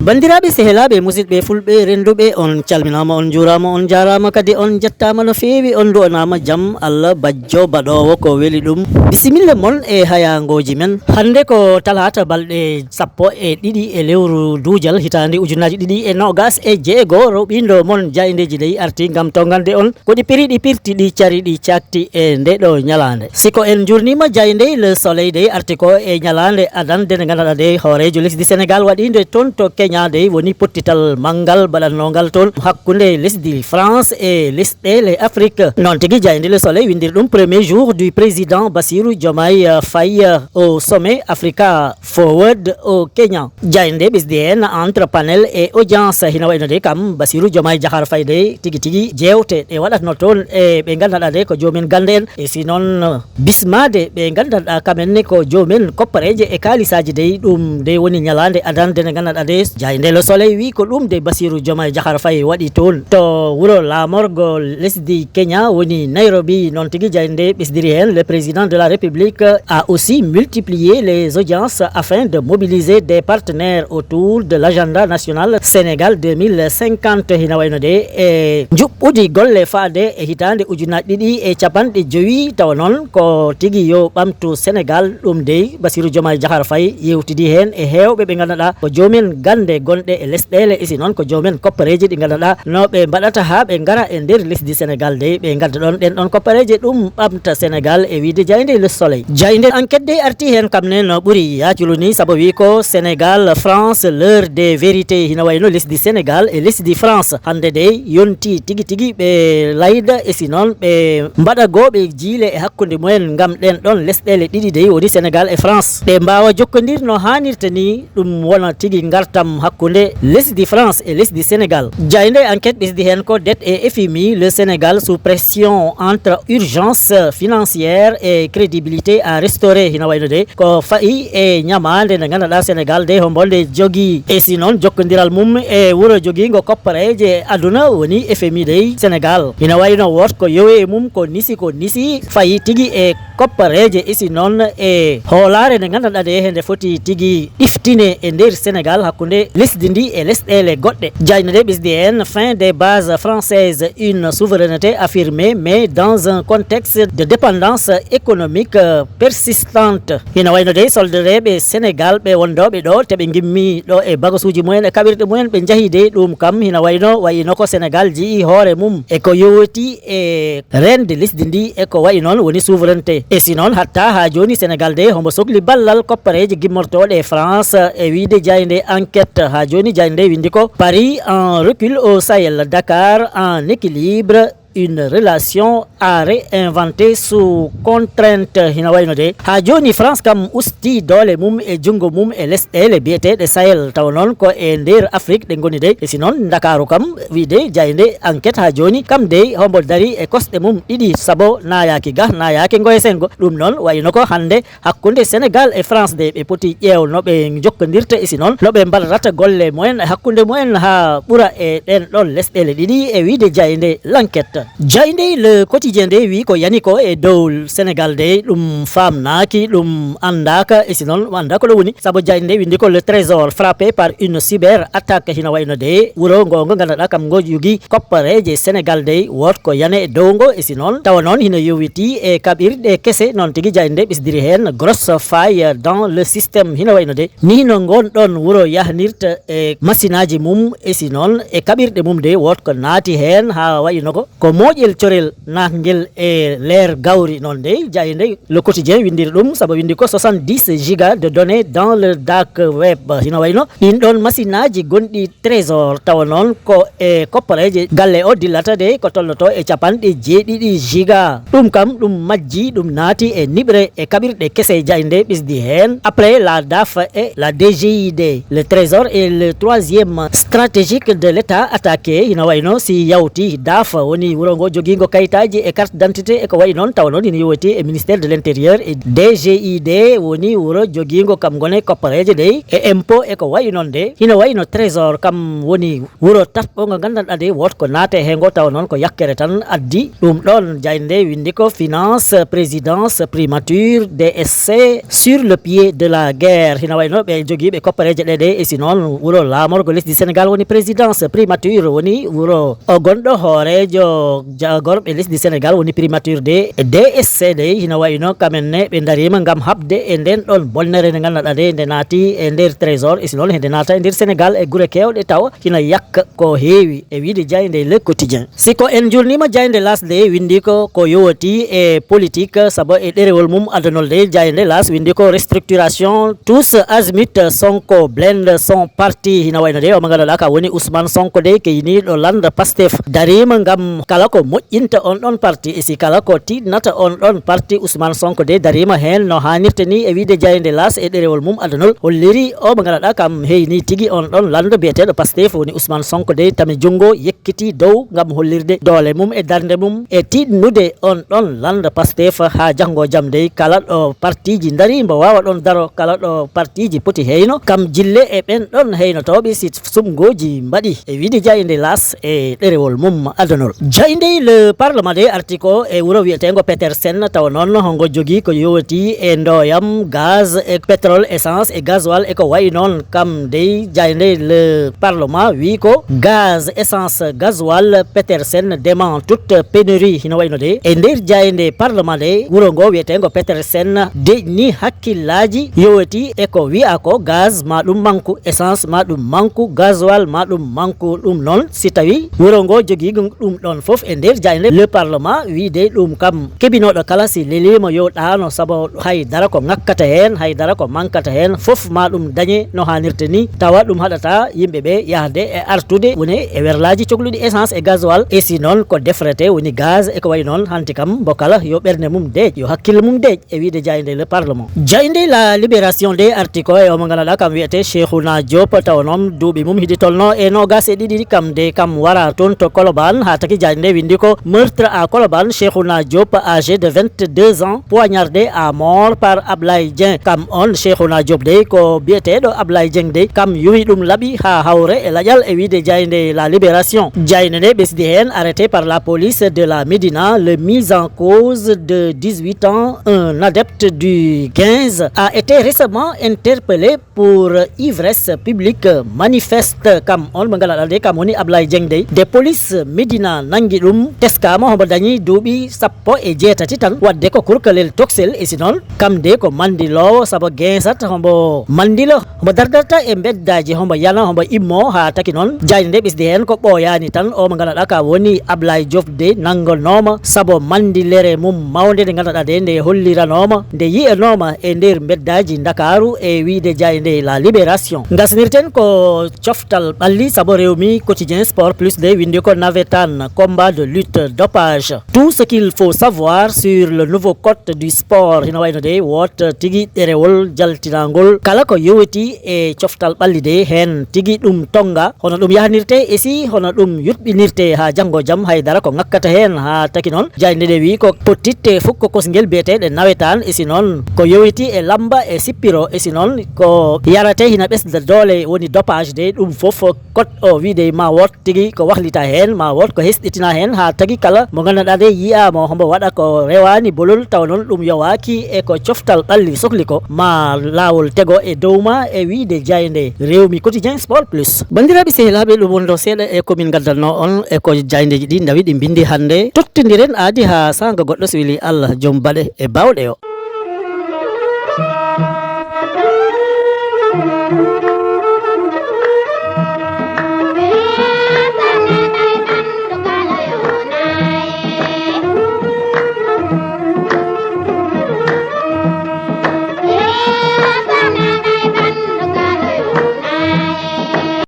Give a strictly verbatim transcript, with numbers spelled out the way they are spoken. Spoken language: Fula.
Banndiraaɓe, sehilaaɓe, musidɓe fulɓe rennduɓe, on calminaama, on njuuraama, on njaaraama kadi, on njettaama no feewi, on nduwanaama jam Allah bajjo baɗoowo ko weli ɗum. Bisimilla mon e hayaangooji men. Hannde ko talaata, balɗe sappo e ɗiɗi e lewru duujal, hitaande ujunaaji ɗiɗi e noogaas e jeego. Rewɓindo mon Jaayndeeji dey arti ngam tongande on ko ɗi piri, ɗi pirti, ɗi cari, ɗi caakti e nde ɗo ñalaande. Si ko en njuurniima Jaaynde Le Soleil dey arti ko e ñalaande adannde nde nganndanɗaa dey hooreejo lesdi Senegaal waɗiinde toon to Kenya dey woni pottital manngal baɗatnoongal toon hakkunde lesdi France e lesɗeele Afrik. Noon tigi Jaaynde Le Soleil winndiri ɗum premier jour du président Bassirou Diomaye Faye au sommet Africa Forward au Kenya. Jaaynde ɓesdi heen entre panel e audience, hina wayno de kam Bassirou Diomaye Diakhar Faye de tigi tigi jeewte ɗe waɗatno toon e ɓe nganndanɗaa de ko joomen gannde en, e si noon bismaade ɓe nganndanɗaa kamen ne ko joomen koppareeje e kaalisaaji dey. Ɗum de woni ñalaande adannde nde nganndanɗaa de Jaaynde Le Soleil wi ko ɗum de Bassirou Diomaye Diakhar Faye waɗi toon to wuro laamorgo lesdi Kenya woni Nairobi. Noon tigi Jaaynde ɓesdiri heen: le président de la République a aussi multiplié les audiences afin de mobiliser des partenaires autour de l'agenda national Sénégal deux mille cinquante, hina wayno de e njuɓɓudi golle faade e hitaande ujunaaji ɗiɗi e capanɗe jowi. Tawa noon ko tigi yo ɓamtu Senegaal, ɗum dey Bassirou Diomaye Diakhar Faye yewtidi heen e heewɓe ɓe nganndanɗaa ko joomen gannde gonɗe e lesɗeele, e si noon ko joomen koppareeji ɗi nganndanɗaa no ɓe mbaɗata haa ɓe ngara e nder lesdi Senegaal dey, ɓe ngadda ɗoon ɗeen ɗoon koppareeje, ɗum ɓamta Senegaal, e wiyde Jaaynde Le Soleil. Jaaynde Enquête dey arti heen kam ne no ɓuri yaaculu ni, sabu wi ko Senegaal, France, l'heure des vérités, hina wayno lesdi Senegaal e lesdi France hannde dey yonti tigi tigi ɓe layda, e si noon ɓe mbaɗa gooɓe jiile e hakkunde mumen ngam ɗeen ɗoon lesɗeele ɗiɗi dey woni Senegaal e France ɗe mbaawa jokkondir no haanirta ni, ɗum wona tigi ngartam hakkunde lesdi France e lesdi Senegaal. Jaaynde Enquête ɓesdi heen ko: dette et F M I, le Sénégal sous pression entre urgence financière et crédibilité à restaurer. Hina wayno de ko fayi e ñamaande nde nganndanɗaa Senegaal de hombo nde jogii, e si noon jokkondiral mum e wuro jogiingo koppareeje aduna woni F M I dey. Senegaal hina wayno woot ko yowi e mum ko nisi, ko nisi fayi tigi e koppareeje, e si noon e hoolaare nde nganndanɗaa nde hende foti tigi ɗiftine e nder Senegaal hakkunde lesdi ndi e lesɗeele goɗɗe. Jaaynde nde ɓesdi heen: fin des bases françaises, une souveraineté affirmée mais dans un contexte de dépendance économique persistante. Hina wayno dey soldereeɓe Senegaal ɓe wondooɓe ɗo te ɓe ngimmi ɗo e bagasuuji mumen e kaɓirɗe mumen ɓe njahi dey, ɗum kam hina wayno wayino ko Senegaal jii hoore mum e ko yowiti e reende lesdi ndi e ko wayi noon woni souveraineté. E si noon hatta haa jooni Senegaal de hombo sokli ballal koppareeje gimmortooɗe e France, e wiyde Jaaynde Enquête. Haa jooni Jaaynde nde winndi ko: Paris en recul au Sahel, Dakar en équilibre, une relation à réinventer sous contrainte. Hina wayno de haa jooni France kam usti doole mum e junngo mum e lesɗeele biyeteeɗe Sahel, tawa noon ko e nder Afrique ɗe ngoni dey. E si noon Ndakaaru kam, wiyde Jaaynde Enquête, haa jooni kam dey hombo dari e kosɗe mum ɗiɗi, sabo naayaaki ga, naayaaki ngoye senngo. Ɗum noon wayno ko hannde hakkunde Senegaal e France de ɓe poti ƴeew no ɓe njokkondirta, e si noon no ɓe mbaɗata golle mumen e hakkunde mumen haa ɓura e ɗeen ɗoon lesɗeele ɗiɗi, e wiyde Jaaynde L'Enquête. Jaaynde Le Quotidien de wi ko yani ko e dow Senegaal de ɗum faamnaaki, ɗum anndaaka, e si noon ɗum anndaa ko ɗo woni. Sabu Jaaynde nde winndi ko: le trésor frappé par une cyber attaque. Hina wayno de wuro ngo ngo nganndanɗaa kam ngo jogii koppareeje Senegaal dey woot ko yani e dow ngo, e si noon tawa noon hina yowiti e kaɓirɗe kese. Noon tigi Jaaynde nde ɓesdiri heen: grosse faille dans le système. Hina wayno de ni no ngoon ɗoon wuro yahnirta e masinaaji mum, e si noon e kaɓirɗe mum de woot ko naati heen haa wayno ko ko mooƴel corel naatngel e leer gawri. Noon dey Jaaynde nde Le Quotidien winndiri ɗum, sabu winndi ko: soixante-dix giga de données dans le dark web. Hina wayno ɗiin ɗoon masinaaji gonɗi trésor, tawa noon ko e koppareeje galle o dillata de ko tolnotoo e capanɗe jeeɗiɗi giga. Ɗum kam ɗum majji, ɗum naati e niɓre e kaɓirɗe kese. Jaaynde nde ɓesdi heen: après la daf et la D G I D, le trésor est le troisième stratégique de l'État attaqué. Hina wayno si yawti daf woni wuro Wuro ngo jogiingo kayitaaji e carte d'identité e ko wayi noon, tawa noon ina yowiti e ministère de l'intérieur e D G I D, woni wuro jogiingo kam ngone koppareeje ɗe e impôt e ko wayi noon de. Hino wayi no trésor kam woni wuro tatɓo ngo nganndanɗaa de woto ko naate he ngo, tawa noon ko yakkere tan addi ɗum ɗoon. Jaaynde nde winndi ko finance, présidence, primature, D S C sur le pied de la guerre. Hino wayi no ɓe jogiiɓe koppareeje ɗe ɗe, e si noon wuro laamorgo lesdi Sénégal woni présidence, primature woni wuro o gonɗo hooreejo jagorɓe lesdi Sénégal woni primature de, D S C de. Hino wayi no kamen ne ɓe ndariima ngam haɓde e nden ɗon bonnere nde nganndanɗaa de nde naati e nder trésor, e si noon hende naata e nder Sénégal e gure keewɗe tawa hino yakka ko heewi e wiide jaaynde Le Quotidien. Si ko en njurniima jaaynde L'As de winndi ko ko yowiti e politique, sabu e ɗerewol mum adanol de, jaaynde L'As winndi ko restructuration tous azimuts, Sonko blende son parti. Hino wayi no de o mo nganndanɗaa ka woni Ousmane Sonko de, keyniiɗo lannda Pastef, dariima ngam kala ko moƴƴinta on ɗon parti, e si kala ko tiiɗnata on ɗon parti, Ousmane Sonko de dariima heen no haanirta ni e wiide jaaynde L'As e ɗerewol mum adanol, holliri o mo nganndanɗaa kam heyni tigi on ɗon lannda biyeteeɗo Pastef woni Ousmane Sonko de tami junngo yekkiti dow ngam hollirde doole mum e darnde mum e tiiɗnude on ɗon lannda Pastef haa janngo jam de kala ɗo partiji ndari mbo waawa ɗon daro kala ɗo partiji poti heyno kam jille e ɓen ɗon heynotooɓe si sumngooji mbaɗi e wiide jaaynde L'As e ɗerewol mum adanol. Jaaynde Le Parlement de arti ko e wuro wiyeteengo Petersen, tawa noon hongo jogii ko yowiti e ndooyam, gaz e pétrole, essence e gasoil e ko wayi noon. Kam dey jaaynde Le Parlement wii ko gaz, essence, gasoil, Petersen dément toute pénurie. Hino wayi no de e nder jaaynde Parlement de wuro ngo wiyeteengo Petersen deƴni hakkillaaji yowiti e ko wiya ko gaz ma ɗum manku, essence ma ɗum manku, gasoil ma ɗum manku. Ɗum noon si tawi wuro ngo jogii ɗum ɗon fof e nder jaaynde Le Parlement wiide ɗum kam kebinooɗo kala si leliima yo ɗaano, sabu hay dara ko ŋakkata heen, hay dara ko mankata heen, fof ma ɗum dañe no haanirta ni, tawa ɗum haɗata yimɓe ɓe yahde e artude woni e werlaaji cokluɗi essence e gasoil, e si noon ko defrete woni gaz e ko wayi noon. Hanti kam mbo kala yo ɓernde mum deeƴ, yo hakkille mum deeƴ e wiide jaaynde Le Parlement. Jaaynde La Libération de arti ko e omo nganndanɗaa kam wiyetee Cheikhouna Diop, tawa noon duuɓi mum hiɗi tolno e noogas e ɗiɗi kam de kam wara toon to Colobane, haa taki jaaynde nde winndi ko meurtre à Colobane, Cheikhouna Diop âgé de vingt-deux ans poignardé à mort par Ablaye Dieng. Kam on Cheikhouna Diop de ko biyeteeɗo Ablaye Dieng de kam yowi ɗum laɓi haa hawre e laƴal e wiide jaaynde La Libération. Jaaynde nde ɓesdi heen arrêté par la police de la Médina, le mis en cause de dix-huit ans, un adepte du quinze, a été récemment interpellé pour ivresse publique manifeste. Kam on mo ngala ɗalde kam woni Ablaye Dieng dey. Nde police Médina nangi ɗum, teskama homo dañi duuɓi sappo e jeetati tan, wadde ko kurkalel toksel e si noon kam de ko mandiloowo, sabu geensat homo mandilo, homo dardarta e mbeddaaji, homo yana, homo immo, haa taki noon jaaynde nde ɓesdi heen ko ɓooyaani tan o mo nganndanɗaa ka woni Ablaye Diop de nanngonooma sabu mandilere mum mawnde nde nganndanɗaa de nde holliranooma, nde yiyanooma e nder mbeddaaji Ndakaaru e wiyde jaaynde La Libération. Ngasnirten ko coftal ɓalli sabu Rewmi Quotidien Sport Plus de winndi ko nawetaan, combat de lutte, dopage. Tout ce qu'il faut savoir sur le nouveau code du sport. Hino wayno de woot tigi ɗerewol jaltinangol kala ko yowiti e coftal ɓalli de, heen tigi ɗum tonga hono ɗum yahnirte e si hono ɗum yuɓɓinirte haa janngo jam, haydara ko ŋakkata heen. Haa taki noon jaaynde nde wi ko pottitte fukko kosngel biyeteeɗe nawetaan, e si noon ko yowiti e lamba e sippiro, e si noon ko yarate hina ɓesda doole woni dopage de, ɗum fof code o wiide ma woot tigi ko wahlita heen, ma woot ko hesɗitina heen, haa tagi kala mo nganndanɗaa de yiyaama hombo waɗa ko rewaani bolol, tawa noon ɗum yowaaki e ko coftal ɓalli sohli ko ma laawol tego e dow ma e wiyde jaaynde Rewmi Quotidien Sport Plus. Banndiraaɓe sehilaaɓe, ɗum wonno seeɗa e ko min ngaddanno on e ko jaayndeeji ɗi ndawi ɗi mbinndi hannde. Tottondiren aadi haa saanga goɗɗo so weli Allah joom baɗe e baawɗe o.